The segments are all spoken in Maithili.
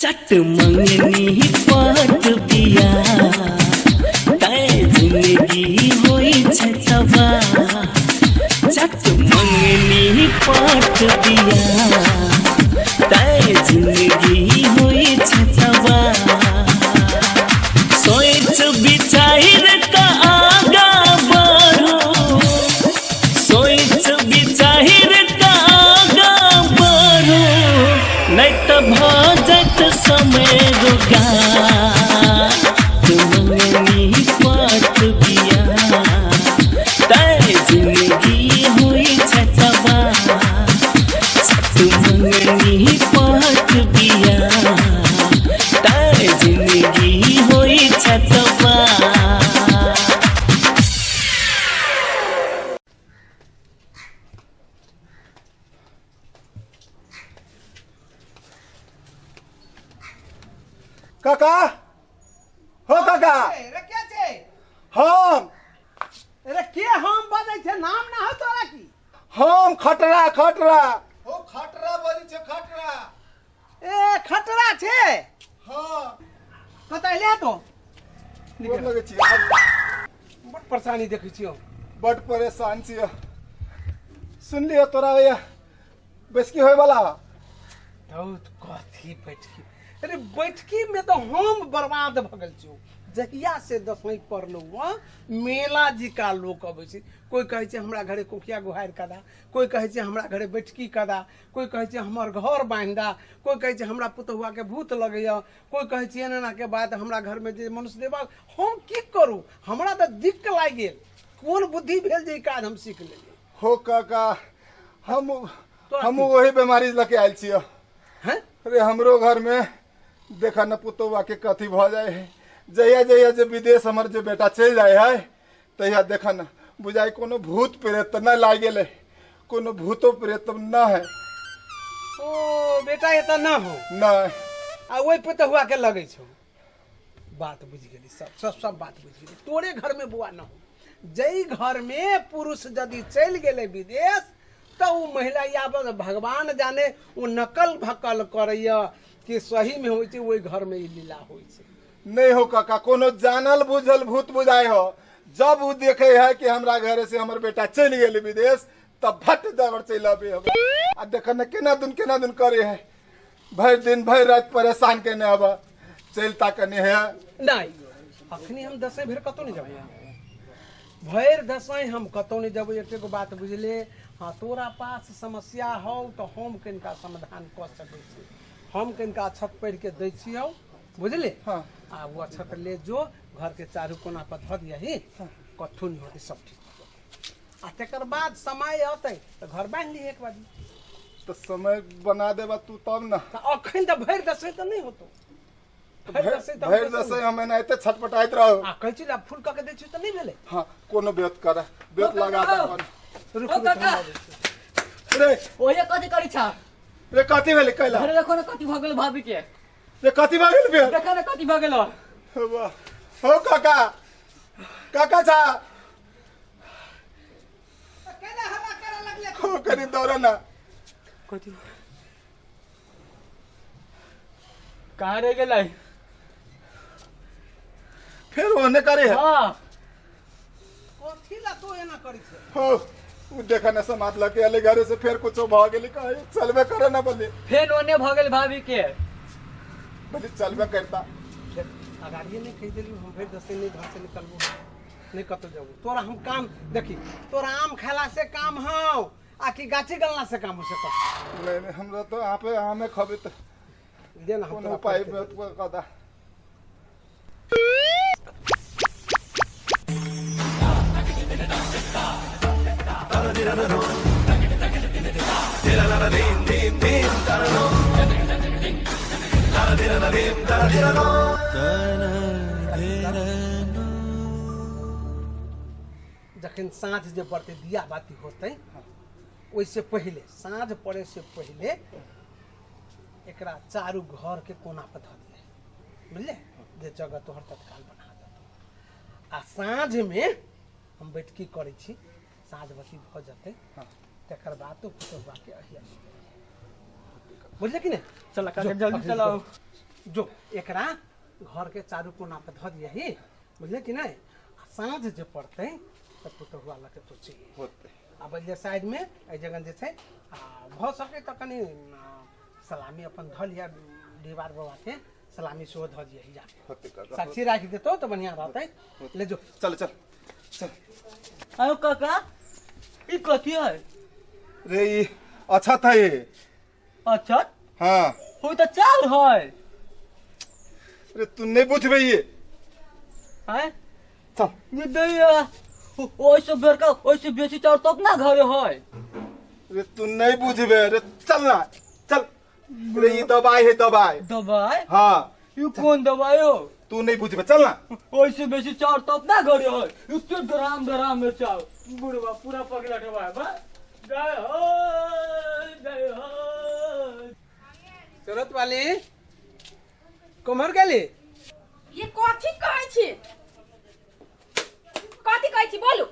चट मंगनी पट बिया तै जिंदगी होइ छै तबाह। चट मंगनी पट बिया तै जिंदगी होइ छै तबाह। सोच विचार क आगा बढ़ो, सोच विचार क आगा बढ़ो, नहीं त भ जात समय रोगा। मंगनी पट बिया तै जिंदगी होइ छै तबाह। मंगनी पट बिया तै जिंदगी होइ छै तबाह। काका हो काका। रे के छै? हम। रे के हम बजै छै? नाम ना हो तोरा की? हम खटरा खटरा हो, खटरा बजै छै खटरा। ए खटरा छै? हाँ। कतऽ एले तो? गोर लगै छी। बड़ परेशानी देखै छियौ। बड परेशान छियै। सुनलियो तोरा ये बैसकी होय वाला? बहुत कथी बैठकी? अरे बैठकी में तो हम बर्बाद भऽ गेल छियौ। जहिया से दसवीं पढ़लहुँ हँ, मेला जिका लोक अबै छै। कोइ कहै छै हमरा घरे कोखिया गुहारि कदा, कोइ कहै छै हमरा घरे बैठकी कदा, कोइ कहै छै हमर घर बान्हि दा, कोइ कहै छै हमरा पुतहुआके भूत लगैए, कोइ कहै छै एना एनाके बात हमरा घरमे जे मनुष्य देवा। हम की करू? हमरा तऽ दिक्क लागि गेल। कोन बुद्धि भेल जे ई काज हम सीख लेलियै? हो काका, हम वही बीमारी लके आयल छियै। हैं? अरे हमरो घर में देखा न पुतौआ के कथी भऽ जाए है। जहिया जहिया जे विदेश हमर जे बेटा चलि जाए है तहिया देखा न बुझाइ कोनो भूत प्रेत तऽ नहि लागि गेलै, कोनो भूतो प्रेत तऽ न है। ओ बेटा एतऽ न हो? नहि। आ ओहि पुतहुआ के लगै छौ। बात बुझि गेली, सब सब सब बात बुझि गेली। तोरे घर में बौआ न हो, जै घर में पुरुष यदि चलि गेलै विदेश तऽ ओ महिला या भगवान जाने ओ नकल भकल करैया कि सही में होइ छै, ओहि घर में ई लीला होइ छै। नहीं हो काका, कोनो जानल बुझल भूत बुझाए हो। जब वो देखे है कि हमरा घरे से हमर बेटा चलि गेल विदेश तब भट दबर चलि अबे हम। आ देख न केना दिन करे है, भरि दिन भरि राति परेशान केने हब। चलता कने है। नहीं अखनी हम दसैँ भरि कतौ नहीं जेबै, भरि दसैँ हम कतौ नहीं जेबै। एके गो बात बुझले? हाँ, तोरा पास समस्या हौ तऽ हम कनिका समाधान कऽ सकै छी। हम कनिका छत पढ़ि के दै छियौ, बुझले? हाँ। आ ओ छत ले जो, घर के चारू कोना पर धऽ दियही, कथू नहीं होतै, सब ठीक हो जेतै। आ तकर बाद समय अतै तऽ घर बान्हि लिहे एक बाजी। तऽ समय बना देबा तू तब न। तऽ अखन तऽ भरि दसैँ तऽ नहि होतौ। भरि दसैँ तऽ हम भरि कैसे दसैँ हम एनाहिते छटपटाइत रहू। आ कहै छी ने फूल कऽ के दै छी तऽ नहि भेलै। हाँ, कोनो बेत कर बेत ओ लगा काका, दे ओ। अपन। रुक ओ रुक, काका। हम अबै छी। रे ओहे कथी करै छा? रे कथी भेलै कैला? अरे देखो न कथी भऽ गेल भाभी के। रे कथी भऽ गेल बे? देखो न कथी भऽ गेल। वाह। हो काका, काका छा। केना हल्ला करऽ लगले? हो कनी दौड़ ना। कथी कहाँ रह गेलै? फेर ओहने करे है। हाँ। कथी ला तू एना करै छै? हो उ देखा न समाज लके अले घरे से फेर कुछो भऽ गेलै कहे चलबे करे ना बोले। फेर ओने भऽ गेल भाभी के। बोले चलबे करता। अगाड़िए नहि कहि देलियौ हम भरि दसैँ नहि घर से निकलबो नहि कतौ जेबो। तोरा हम काम देखी, तोरा आम खेला से काम हौ आ कि गाछी गलना से काम हो से कह? नहीं नहीं, हमरा तो यहाँ पे आमे खबे तो दे ना हम कोनो तोरा उपाय पढ़ के देबो। कदा। जखन साँझ जे पड़तै, दिया बाती होतै, ओहिसँ पहिले, साँझ पड़ैसँ पहिले एकरा चारू घरके कोना पर धऽ दिहे, बुझले? जे जगह तोहर तत्काल बना देतौ। आ साँझमे हम बैठकी करै छी, साँझ बत्ती भऽ जेतै तकर बाद तो पुतहुआके अहिया, बुझले कि नहि? चल काका, जो, जल्दी अखन चलाओ। जो एकरा घर के चारू कोना पर धऽ दियही, बुझले कि नहि? आ साँझ जे पड़तै तऽ पुतहुआ लऽ के तो चलि होतै। आ बलिए साइडमे एहि जगह जे छै, आ भऽ सकै तऽ कनि सलामी अपन धऽ लिअ, डिहबार बाबाके सलामी सेहो धऽ दियही जाके। होतै काका। साक्षी राखि देतौ तऽ बढ़िआँ रहतै। ले जो। चल चल चल। आयो काका, ई कथी है? रे ई अच्छा था ये। अच्छा? हाँ। हो तऽ चाउर है। रे तू नहीं बुझबे ये। हैं? चल। ये दैया, ओइसे बड़का ओइसे बेसी चाउर तब ना घरे है। रे तू नहीं बुझबे, रे चल ना चल। रे ई दवाई है, दवाई। दवाई? हाँ। ई कोन दवाई हो? तू नहीं बुझबे, चल ना। ओइसे बेसी चाउर तब ना घरे है। इतने डराम डराम में चाउर, बुढ़वा पूरा पगला ठेवा बा। जय हो जय हो। चरत वाली कुम्हर गेली? ये कथी कहै छी, कथी कहै छी बोलू?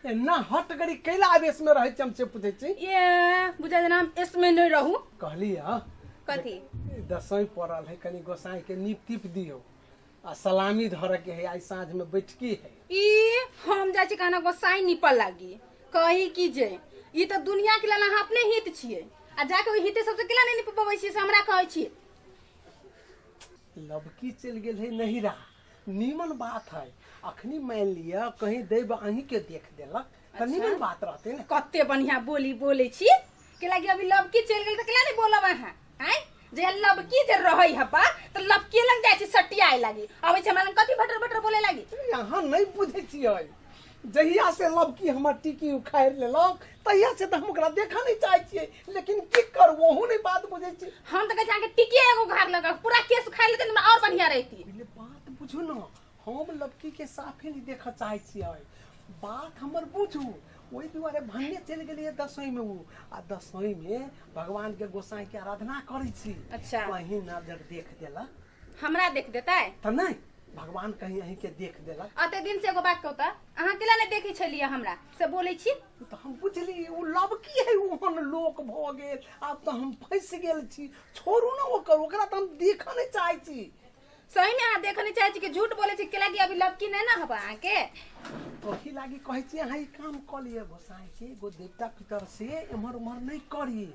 एना हट गरी कैला आवेश में रहै छी, हम से पूछै छी। ये बुझा जेना हम इसमें नहीं रहू। कहली हँ। कथी? दसैँ पड़ल है, कनी गोसाई के नीप तीप दियौ आ सलामी धरऽ के है, आइ साँझ में बैठकी है। ई हम जाइ छी कहना गोसाई निपल लागी कही की जे ई तऽ दुनिया के लेल अहाँ अपने हित छियै, आ जाके ओहि हिते सबसे केला नहि निपबै छियै से हमरा कहै छियै। लबकी चलि गेल है नहिरा, नीमन बात है। अखनी मान लिअ कहीं दैव अहीं के देख देलक तऽ नीमन बात रहतै ने। कते बढ़िया बोली बोलै छी, केला कि अभी लबकी चलि गेल तऽ केला नहि बोलब अहाँ? आँय, जे लबकी जे रहै हपा तऽ लबकी लग जाइ छी सटियाए लागी, अबै छै हमरा लग कथी भटर भटर बोले लागी। अहाँ नहि बुझै छियै, जहिया से लबकी हमर टिकी उखाड़ि लेलक तहिया से तऽ हम ओकरा देखऽ नहि चाहै छियै, लेकिन की करू, ओहू नहि बात बुझै छी। हम तऽ कहै छी अहाँके टिकिए एगो उखाड़ लग पूरा केस उखाड़ि लेतै ने आओर बढ़िया रहिती। पहिले बात बुझू ने, हम लड़की के साफे नहीं देखऽ चाहै छियै, बात हमर बुझू। ओहि दुआरे भन्ने चलि गेलियै दसैँ में ओ, आ दसैँ में भगवान के गोसाई के आराधना करै छी। अच्छा। कहीं नजर देख देलक। हमरा देख देतै? तऽ नहि, भगवान कहीं अहीं के देख देलक। अते दिन से एगो बात कहू तऽ अहाँ केला नहि देखै छलियै हमरा से बोलै छी? तऽ हम बुझली ओ लबकी है, ओहन लोक भऽ गेल। आब तऽ हम फँसि गेल छी, छोड़ू ने ओकर, ओकरा तऽ हम देखऽ नहि चाहै छी। सही में अहाँ देखऽ नहि चाहै छी कि झूठ बोलै छी? केला कि अभी लबकी नहि ने हब अहाँके। ओही लागी कहै छी अहाँ ई काम कऽ लिअ, गोसाई के एगो देवता पितर से एम्हर उम्हर नहि करी।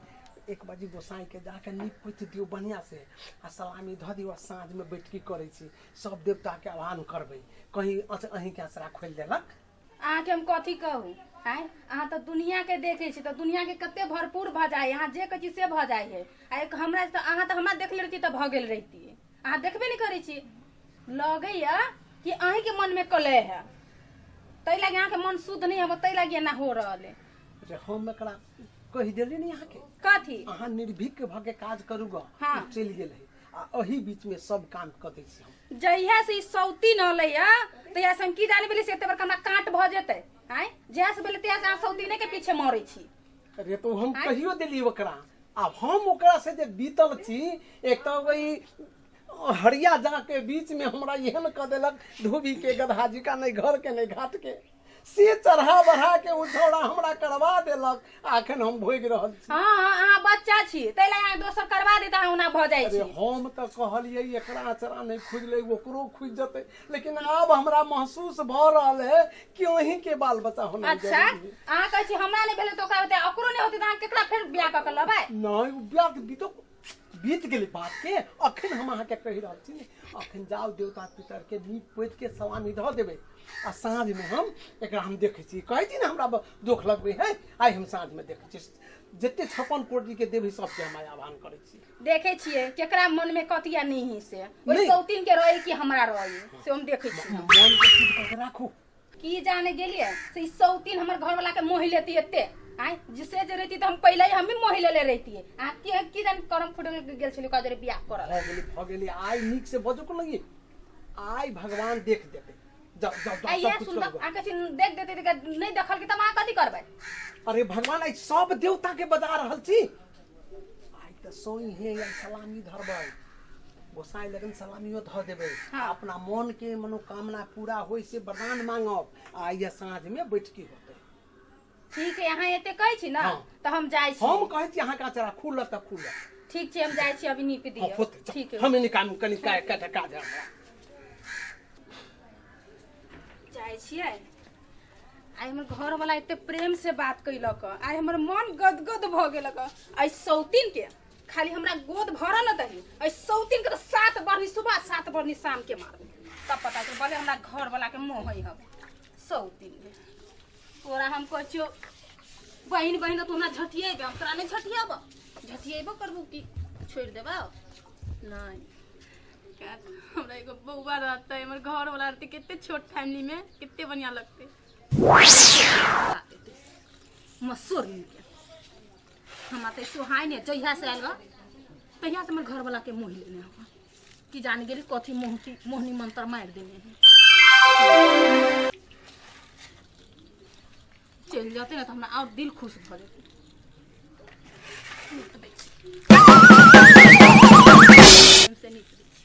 एक बजे गोसाई के जाके नीप पोति दियौ बढ़िआँ से आ सलामी धऽ दियौ, आ साँझमे बैठकी करै छी, सब देवताके आह्वान करबै, कहीं अहीँके असरा खोलि देलक। अहाँके हम कथी कहू? आँय, अहाँ तऽ दुनियाके देखै छी तऽ दुनियाके कते भरपूर भऽ जाइ, अहाँ जे कहै छी से भऽ जाइ है। आ एक हमरा तऽ अहाँ तऽ हमरा देखले रहिती तऽ भऽ गेल रहिती, अहाँ देखबे नहि करै छी। लगैया कि अहीँके मनमे कलह है, ताहि लागि अहाँके मन शुद्ध नहि हब, ताहि लागि एना हो रहल है। जे हम एकरा कहि देली ने अहाँके। कथी? अहाँ निर्भीक भऽ के काज करू गऽ। हाँ। ओ चलि गेल है आ एही बीच में सब काम कऽ दै छी हम। जहिया से ई सौती न लैया तहिया से हम की जाने भेलै से एते बड़का हमरा कांट भऽ जेतै। आँय, जहिया से भेलै तहिया से अहाँ सौतीने के पीछे मरै छी। अरे तो हम आँय? कहियो देली ओकरा, आब हम ओकरा से जे बीतल छी, एक तऽ वही हरिया जाके बीच में हमरा एहन कऽ देलक धोबी के गधा जिका, नहि घर के नहि घाट के, से चढ़ा बढ़ा के ओ छौड़ा हमरा करवा देलक, आ अखन हम भोगि रहल छी। हाँ हाँ, अहाँ बच्चा छी ताहि लए अहाँ दोसर करवा देत, अहाँ ओना भऽ जाइ अरे छी। हम तऽ कहलियै एकरा अचरा नहि खुजलै ओकरो खुजि जेतै, लेकिन आब हमरा महसूस भऽ रहल है कि अहीं के बाल बच्चा होना अच्छा जरूरी है। अहाँ कहै छी हमरा नहि भेलै तऽ ओकरा हेतै, ओकरो नहि होतै तऽ अहाँ केकरा फेर बियाह कऽ के लेबै? नहि, ओ बियाह के बीतो बीत गेलै बात के, अखन हम अहाँके कहि रहल छी ने, अखन जाउ देवता पितर के नीप पोति के सलामी धऽ देबै, आ साँझमे हम एकरा हम देखै छी। कहै छी ने हमरा दोख लगबै है, आइ हम साँझमे देखै छी जते 56 कोटि के देवी सबके हम आइ आह्वान करै छी। देखै छियै केकरा मन में कथी आ नहीं से ओहि नहि। सौतीन के रही कि हमरा रही से हम देखै छियै। मन के शुद्ध कऽ के राखू। की जाने गेलियै से ई सौतीन हमर घरवाला के मोहि लेती एते। आँय, जिसे जे रहती तऽ हम पहिले ही हमही मोहि लेले रहितियै। अहाँ के की जाने करम फुटल गेल छलियै ओकरा जरे बियाह करऽ। भऽ गेलै, भऽ गेलै, आइ नीक से बजो को लगी, आइ भगवान देख देतै। जाओ जाओ जाओ, आ सब इएह कुछ सुनब करू। अहाँ कहै छी देख देतै तऽ नहि देखलकै तऽ अहाँ कथी करबै? अरे भगवान आइ सब देवता के बजा रहल छी, आइ तऽ सोई हे आइ सलामी धरबै, गोसाई लगन सलामियो धऽ देबै। हाँ। अपना मन के मनोकामना पूरा होय से वरदान मांगब, आ आइ साँझ में बैठकी होतै। ठीक है, अहाँ एते कहै छी ने हाँ। तऽ हम जाइ छी। हम कहै छी अहाँके अचरा खुलत तऽ खुलत। ठीक छै, हम जाइ छी अभी नीप हाँ, दियौ। होतै, जाउ। ठीक है। हम एने काम कनि काज काज है हमरा। जाइ छियै। आइ हमर घरवाला एते प्रेम से बात कैलक, आइ हमर मन गदगद भऽ गेलक। आइ सौतीन के खाली हमरा गोद भरल न दही, आइ सौतीन के तऽ 7 बरनी सुबह 7 बरनी शाम के मारबै, तब पता चल भले हमरा घरवाला के मोह है हवे। सौतीन के तोरा हम कहै छियौ बहिन बहिन, तू हमरा झटिएबे, हम तोरा नहि झटिएब। झटिएबो करबू की छोड़ि देबौ? नहि, हमरा एगो बौआ रहतै, हमर घरवाला रहतै, कते छोट फैमिली में कते बढ़िया लगतै। मसूर के हमरा तऽ सोहाय नहि। जहिया से आयल बा तहिया से हमर घरवाला के मोहि लेने हवा कि जान गेली कथी मोह की मोहनी मंत्र मारि देने है। चलि जेतै ने तऽ हमरा आओर दिल खुश भऽ जेतै। नीप दै छी, से नीप दै छी।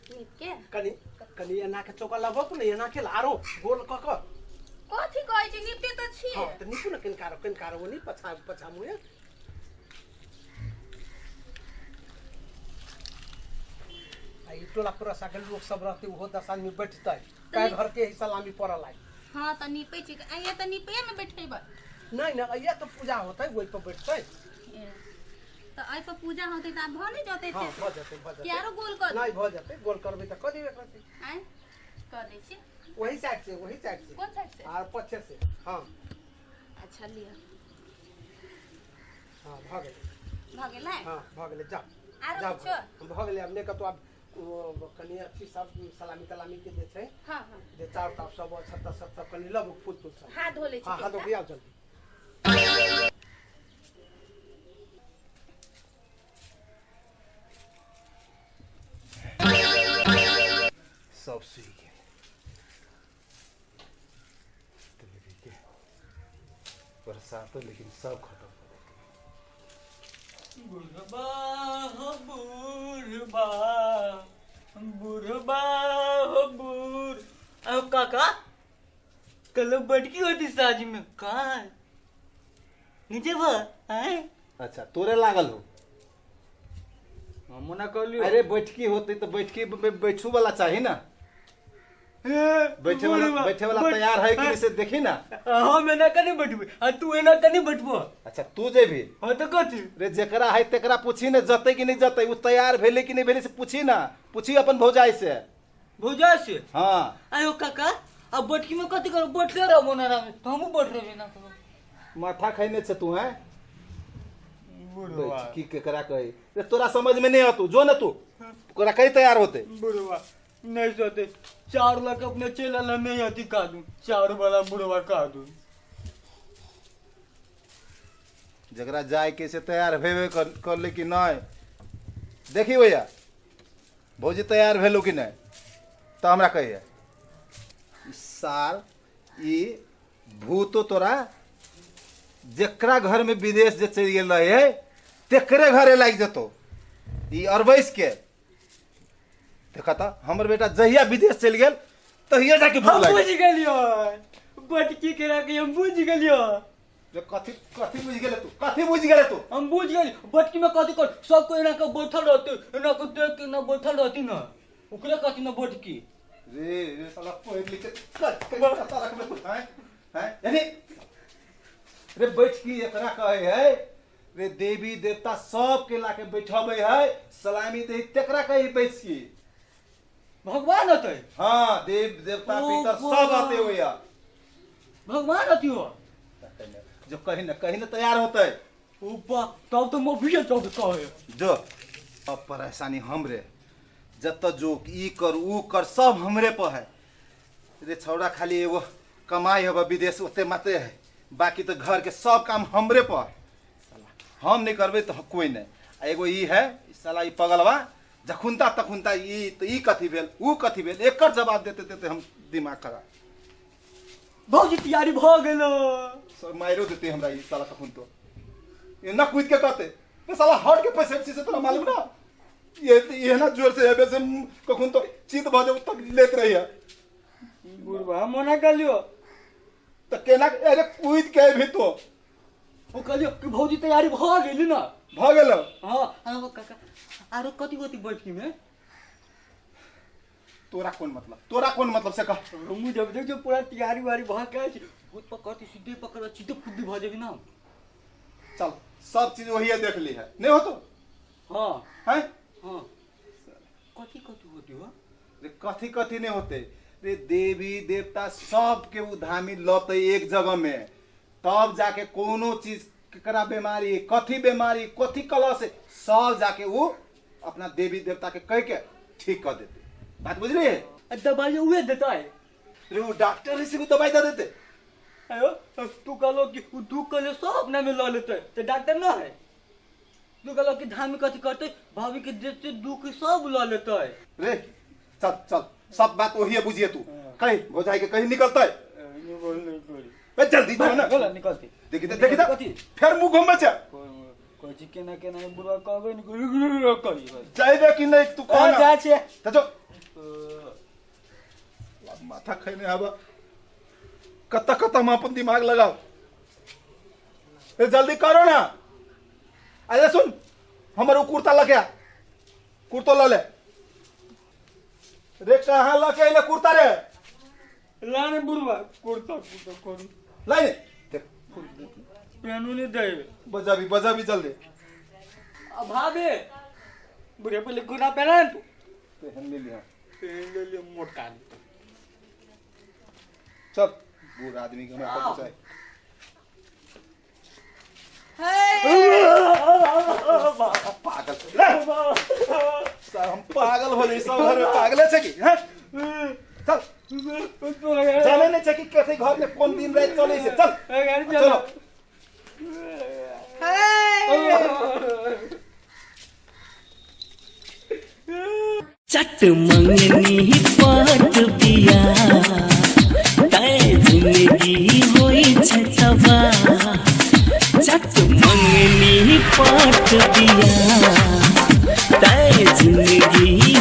नीप के कनि कनि एना के चौका लगबो ने, एना के आरो गोल कऽ कऽ। कथी कहै छी? नीपते तऽ छियै। हाँ, तऽ नीपू ने कनिकारो कनिकारो, ओनी पछा पछा मुँहे। आ ई टोला पड़ोसा के लोक सब रहतै, ओहो 10 आदमी बैठतै, कै घर के ही सलामी पड़ल आइ। हाँ तऽ नीपै छी। आइए तऽ नीपे मे बैठेबै? नहि नहि, अइया तऽ पूजा होतै, ओहि पर बैठतै। तऽ एहि पर पूजा होतै तऽ आब भऽ नहि जेतै? हाँ, भऽ जेतै, भऽ जेतै। क्यारो गोल कऽ नहि, भऽ जेतै। गोल करबै तऽ कऽ देबै एक रत्ती। आँय, कऽ दै छी। वही साइड से, वही साइड से। कोन साइड से? आर पछे से, हाँ। अच्छा, लिअ। हाँ, भऽ गेलै। भऽ गेलै? हाँ, भऽ गेलै, जाउ। आरो जाउ। किछो? भऽ गेलै। आब नहि कतौ, आब ओ कनि अथी सब सलामी तलामी के जे छै हाँ हाँ जे चाउर ताउर सब छत्ता सब सब कनि लबू, फूल तूल सब। हाथ धो लै छी। हाँ, हाथ धो के आउ जल्दी। सब सुइ गेल के बरसातो, लेकिन सब खत्म हो गेल। बुढ़बा हो बुढ़बा, बुढ़बा हो बूढ़। अब काका, कल बैठकी होती साँझ में, कहाँ नीचे बा आए? अच्छा, तोरे लागल हो? हम ना कहलियो। अरे, बैठकी होते तो बैठकी में बैठू वाला चाही ना। बैठे वाला, बैठे वाला तैयार है कि नहीं से देखी ना। हम एना कनी बैठबे आ तू एना कनी बैठबो। अच्छा, तू जेबी? हाँ, तो कथी? रे, जेकरा है तेकरा पूछी ने, जते कि नहीं जते, उ तैयार भेले कि नहीं भेले से पूछी ना, पूछी अपन भौजाई से। भौजा से? हाँ। आयो काका, अब बैठकी में कथी करो? बैठले रहो ना आराम से, तो हमहूँ बैठ रहबे ना करो। माथा खैने छे तू हैं? बैठकी केकरा कही रे? तोरा समझ में नहीं आतू, जो ना तू ओकरा कहीं तैयार होते। बुढ़वा नहीं सोते, 4 लाख अपने चल आला नहीं आती का दूं, 4 वाला बुढ़वा का दूं। जकरा जाय के से तैयार भेबे कर, कर ले कि नहीं। देखी भैया, भौजी तैयार भेलो कि नहीं तऽ हमरा कहिए। ई साल ई भूतो तोरा जेकरा घर में विदेश जे चलि गेल रहे तेकरे घरे लागि जेतौ ई अरबैस के। देखा तऽ हमर बेटा जहिया विदेश चलि गेल तहिया जाके भूख हम लागि बुझ गेलियो, बटकी के राखे हम बुझ गेलियो। जे कथी कथी बुझि गेले तू? कथी बुझि गेले तू? हम बुझ गेली, बटकी में कथी कर सबको एना के बैठल रहते, एना के देख के ना बैठल रहती ना, ओकरे कहती ना बटकी। रे रे साला, पढ़ लिख के कत रखबे तू हैं हैं? यानी रे, बैठकी एकरा कहे है रे, देवी देवता सब के लाके बैठबे है, सलामी दे, तेकरा कहे बैठकी। भगवान होते? हाँ, देव देवता ओ पितर सब वाह। आते हुए। भगवान होती हो? जो कहीं न कहीं न तैयार होते। ओ बा, तब तो मोबिया चौक कहे। जो अब परेशानी हमरे, जत जो ई कर ऊ कर सब हमरे पर है रे छौड़ा। खाली एगो कमाई हब विदेश ओते मात्रे है, बाकी तो घर के सब काम हमरे पर है। साला हम नहीं करबे तो कोई नहीं। आ एगो ई है ई साला ई पगलवा, जखुनता तखुनता ई तो ई कथी भेल, ऊ कथी भेल, एकर जवाब देते देते हम दिमाग खराब। भौजी, तैयारी भ गेलो? सर मारो देते हमरा ई साला कखन तो। ये ना कूद के कहते ये साला हट के पैसे से तोरा मालूम ना, ये ये ना जोर से हेबे से कखन तो चित भ जाऊ तब लेत रही है। बुढ़वा हम मना कर लियो। त केना अरे कूद के भी तो ओ कहलियो कि भौजी तैयारी भ गेली ना। भ गेल। हां आरो काका आरो कथि कथि बैठकी में? तोरा कोन मतलब, तोरा कोन मतलब से कह। हमू जब देख जो पूरा तैयारी वारी भ गेल छै, भूत पकड़ती सीधे पकड़ सीधे फुद्दी भ जेबी ना। चल सब चीज वही देख ली है, नहीं हो तो। हां हैं हां कथि कथि होती हो रे? कथि कथि नहीं होते रे, देवी देवता सब के उ धामी लते एक जगह में, तब जाके कोनो चीज केकरा बीमारी कथि बीमारी कथि कलश सब जाके उ अपना देवी देवता के कह के ठीक कर देते। बात बुझली? दवाई उहे देता है रे, उ डॉक्टर से दवाई दे देते। आयो तू कहलो कि उ दुख कहलो सब अपना में ल लेते तो डॉक्टर ना है। तू कहलो कि धामी कथि करते भाभी के देते दुख सब ल लेते रे। चल चल सब बात वही बुझिए तू, कहीं भौजाई के कहीं निकलता है ए जल्दी जाओ ना। बोला निकलती देखी देखी देखी फिर मुंह घुमे छे कोई चीज केना केना बुढ़वा कहबे न करी जाइबे कि नहीं तू कह ना। जा छे त जो माथा खैने हवा कत कत हम अपन दिमाग लगाओ। ए जल्दी करो ना। अरे सुन हमर उ कुर्ता लगे, कुर्तो ल ले रे। कहाँ लके अइले कुर्ता रे? लाने बुढ़वा कुर्ता कुर्ता करू लाने देख पेनू नहीं दे। बजाबी बजाबी जल्दी। अब भाभी बुढ़े पहले कुर्ता पहना तू पहन ले लिया, पहन ले लिया मोटका। चल बूढ़ आदमी के हमरा पता है। पागल हम पागल हो जाई, सब घर में पागले छे की हैं? चल जाने नहीं छे कि कैसे घर में कोन दिन रात चले छे। चल चलो चट मंगनी पट बिया तै जिंदगी होई छै तबाह। चट मंगनी पट बिया तै जिंदगी